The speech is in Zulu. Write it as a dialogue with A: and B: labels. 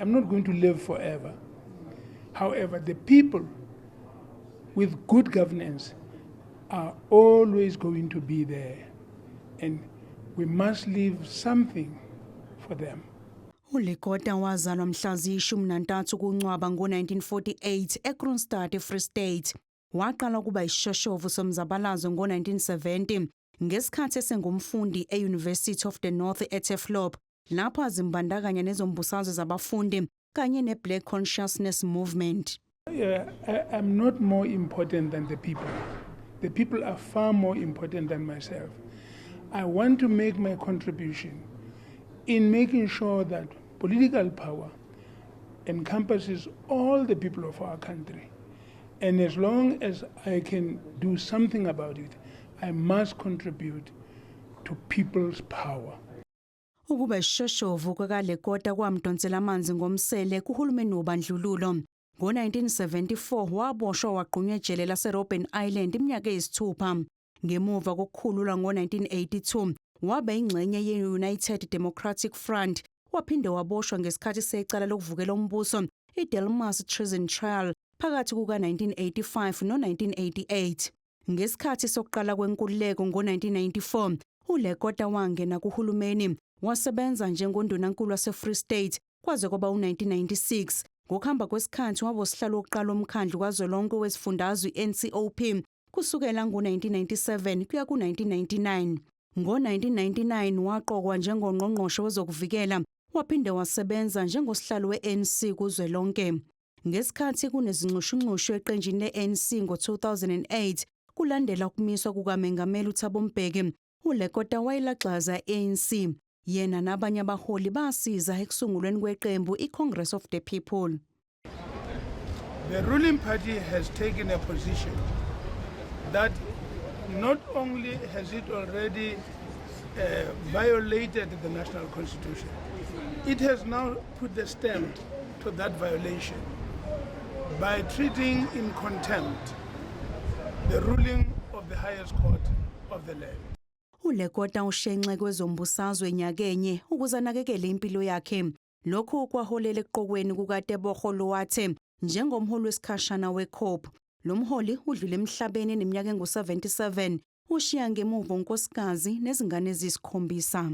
A: I'm not going to live forever. However, the people with good governance are always going to be there, and we must leave something for them.
B: ULekota wazalwa mhla ziyi-13 kuNcwaba ngo-1948 eKroonstad, eFree State. Waqala ukuba isishoshovu somzabalazo ngo-1970 ngesikhathi esengumfundi e-University of the North eTurfloop, lapho azimbandakanya nezombusazwe zabafundi kanye ne-Black Consciousness Movement.
A: Yeah, I'm not more important than the people. The people are far more important than myself. I want to make my contribution in making sure that political power encompasses all the people of our country. And as long as I can do something about it, I must contribute to people's power.
B: Ukuba isishoshovu kukaLekota kwamdonsela amanzi ngomsele kuhulumeni wobandlululo. Ngo-1974 waboshwa, wagqunywa ejele laseRobben Island iminyaka eyisithupha. Ngemuva kokukhululwa ngo-1982, wabe ingxenye ye-United Democratic Front, waphinde waboshwa ngesikhathi secala lokuvukela umbuso, i-Delmas Treason Trial, phakathi kuka-1985 no-1988. Ngesikhathi sokuqala kwenkululeko ngo-1994, uLekota wangena kuhulumeni, wasebenza njengondunankulu wase-Free State kwaze kwaba u-1996. Ngokuhamba kwesikhathi waba usihlalo wokuqala womkhandlu kazwelonke wesifundazwe, i-NCOP, kusukela ngo-1997 kuya ku-1999. Ngo-1999 waqokwa njengongqongqoshe wezokuvikela, waphinde wasebenza njengosihlalo we-ANC kuzwelonke. Ngesikhathi kunezinxushunxushu eqenjini le-ANC ngo-2008 kulandela ukumiswa kukaMengameli uThabo Mbeki, uLekota wayilaxaza i-ANC. Yena nabanye abaholi basiza ekusungulweni kweqembu i-Congress of the People.
A: The ruling party has taken a position that not only has it already violated the national constitution, it has now put the stamp to that violation by treating in contempt the ruling of the highest court of the land.
B: ULekota ushenxe kwezombusazwe nyakenye ukuze anakekele impilo yakhe. Lokhu kwaholela ekuqokweni kukaTebogo Loate njengomholi wesikhashana weCOPE. Lo mholi udlule emhlabeni eneminyaka engu-77, ushiya ngemuva unkosikazi nezingane eziyisikhombisa.